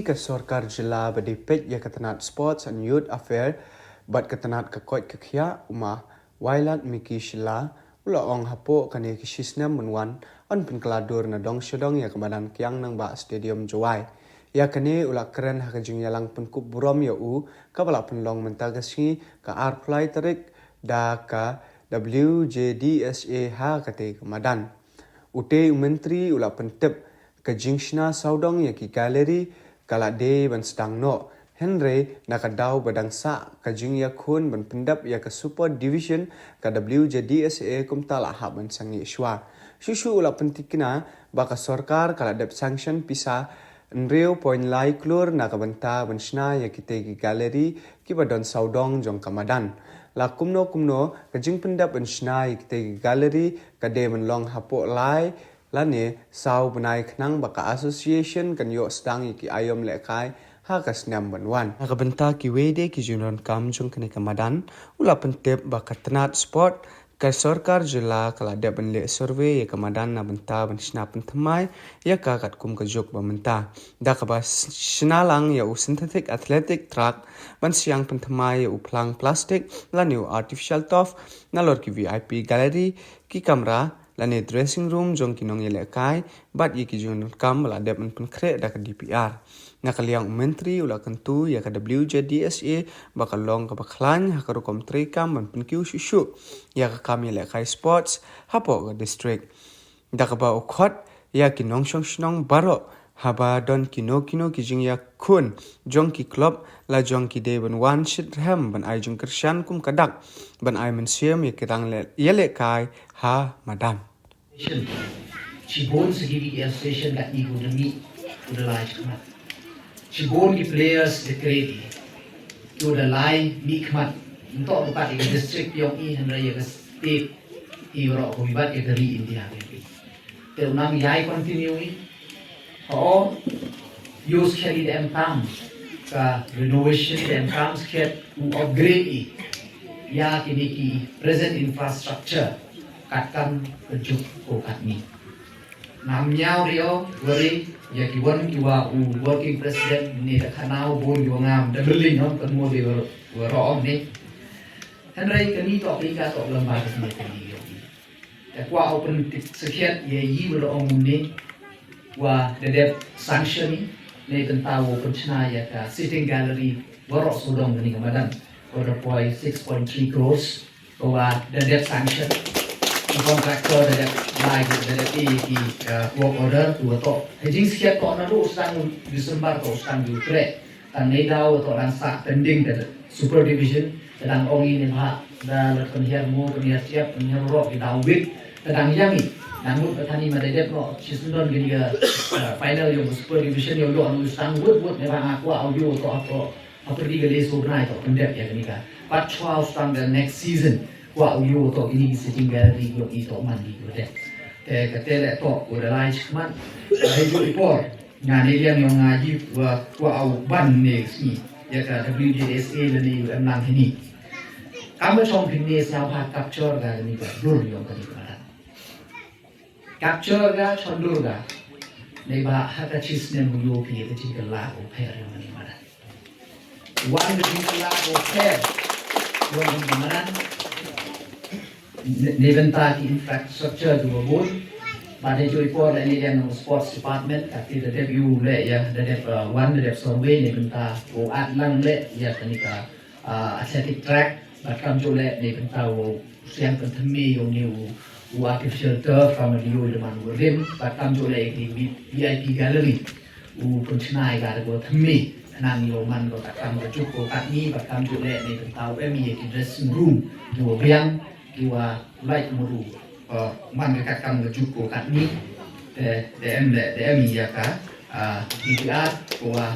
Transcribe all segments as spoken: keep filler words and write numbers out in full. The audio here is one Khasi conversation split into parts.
Ka sorkar jylla ba dei peit ïa ka tnat Sports and Youth Affair bad ka tnat ka koit ka khiah, u ma Wailadmiki Shylla, u la ong hapoh kane ka shisnem ban wan, yn pynkylla dur na dong sha dong ïa ka madan Kiang Nangbah Stadium, Jowai. Ïa kane u la kren ha ka jingïalang pynkup burom ïa u kaba la pynlong mynta ka sngi, ka arphew lai tarik, da ka W J D S A ha katei ka madan. Utei u Myntri u la pyntip, ka jingshna sawdong ïa ki gallery ka la dei ban sdang noh, hynrei na ka daw ba dang sah ka jingïakhun ban pyndep ïa ka Super Division, ka W J D S A kumta la hap ban sangeh shuwa. Shuh shuh u la pyntikna ba ka sorkar ka la dep sanction pisa hynriew point lai klur na ka bynta ban shna ïa kitei ki gallery kiba don sawdong jong ka madan. La kumno kumno, ka jingpyndep ban shna ïa kitei ki gallery ka dei ban long hapoh lai lane saw bnai khnang ba ka association kan ïoh sdang ïa ki aïom lehkai ha ka snem ban wan. Ha ka bynta kiwei de ki jingdonkam jong kane ka madan, u la pyntip ba ka tnat sport, ka sorkar jylla ka la dep ban leh survey ïa ka madan na bynta ban shna pynthymmai ïa ka katkum ka juk ba mynta, da kaba s-, shna lang ïa u synthetic athletic track, ban siang pynthymmai ïa u phlang plastik lane u artificial turf, nalor ki V I P gallery, ki kamra lane dressing room jong ki nongïalehkai bad ïa ki jingdonkam ba la dep ban pynkhreh da ka D P R. Na ka liang u Myntri u la kyntu ïa ka W J D S A ba kan long kaba khlaiñ ha ka rukom treikam ban pynkiew shuh shuh ïa ka kam ïalehkai sports hapoh ka district, da kaba u khot ïa ki nongshong shnong baroh, haba don kino kino ki jingïakhun jong ki club la jong ki, dei ban wan shitrhem ban ai jingkyrshan kum ka dak, ban ai mynsiem ïa ki rang le-, ïalehkai ha madan. Shibun sha kiwei ki association katne kiwa da mih, kiwa da lai shakhmat. Shibun ki players da create, kiwa da lai mih khmat. Ym toh ka pat ïa ka district yong i, hynrei ïa ka state i waroh, kiwa bad ïa ka ri India. Te u nang ïai continue i. Hooid, use khet i da em kam ka renovation, da em kam khet u upgrade i ïa kine ki present infrastructure katkam ka juk ko katne. Ngam ñiaw riewri ïa ki wan kiwa u working president ne da khana u bun kiwa ngam da building hom kan mo de waroh ne. Hynrei kane toh phi ka toh lamba kane kane ïa. Te kwah u pynsakhiat ïa i wa la ong mynne, wa da dep sanction i, ne bynta wow pynshna ïa ka sitting gallery waroh sawdong kane ka madan, waroh poi six point three crores, wa da dep sanction. Ki contractor da dep lai, da dep i ki, uh, work order, tu wa toh. Te jingsakhiat toh naduh u sdang December toh u sdang u treh. Tang neidaw toh dang sah pending ka Super Division, ka dang ong i ne bha, da la pynhiar mo, pynhiar siap, pynhiar rok, ki daw wit, ka dang ïang i. Dang mut ka thani ma da dep noh, shi syndon kane ka, uh, final yong Super Division, yow yoh nang sdang wut wut, ne bha nga kwah u yoh toh, toh, ha pyrdi ka le so bnai toh pyndep ïa kane ka. Pat chwa u sdang ka next season, kwah u yoh toh kine ki sitting gallery yong i toh man ki ko dep. Te ka te le toh, ko da lai shikmat, ka hei ju i por. Nga ne liang yong nga ji wa, wa au ban ne sngi. Ïa ka W J S A lane u em lang hini. Kam ba chong phin ne sñiaw ha capture ka ni ka dur yong ka ni ka madan. Capture ka chon dur ka. Ne ba ha ka chi snem u yo phi ka chi ka la ko pher yong ka ni madan. Wan ka chi ka la ko pher yong ka ni madan. Ne, ne bynta ki infrastructure tu ba bun. Ba ne joi por la ne liang sports department, ka ti da dep yu le ya, da dep, uh, wan, da dep survey ne bynta, u at lang le ya kani ka, uh, athletic track, ba kam jo le ne bynta u siang pynthymmai yong ne u, u artificial turf, kam di yu da man u rim, ba kam jo le ki V I P gallery. U pynchna i ka da ko thymmai, nang yow man ko katkam ka juk ko katni, ba kam ju leh ne bynta u em i ki dressing room, ki wa biang, ki wa light muru, uh, man ka katkam ka juk ko katni, te, te em le, te em i ya ka, uh, D P R, ko wa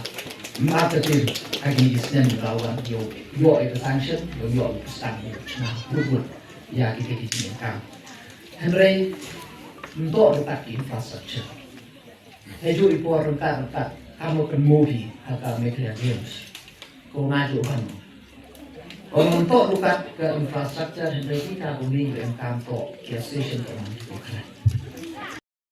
mar ta tir, ha ki ni ki snem ka wan yow, yow e ka sanction, yow, yow e ka sanction, na, but, but, ya ki te ki jingkam. Hynrei, nto da ki infrastructure. He ju i por ryngkat ryngkat, kam wa pynmih hi, ha ka Meghalaya Games. Ko nga ju ban. Ko ngan toh ryngkat ka infrastructure, hynrei hi ka ko ni ka em kam toh, ki station ko man ko khlaiñ.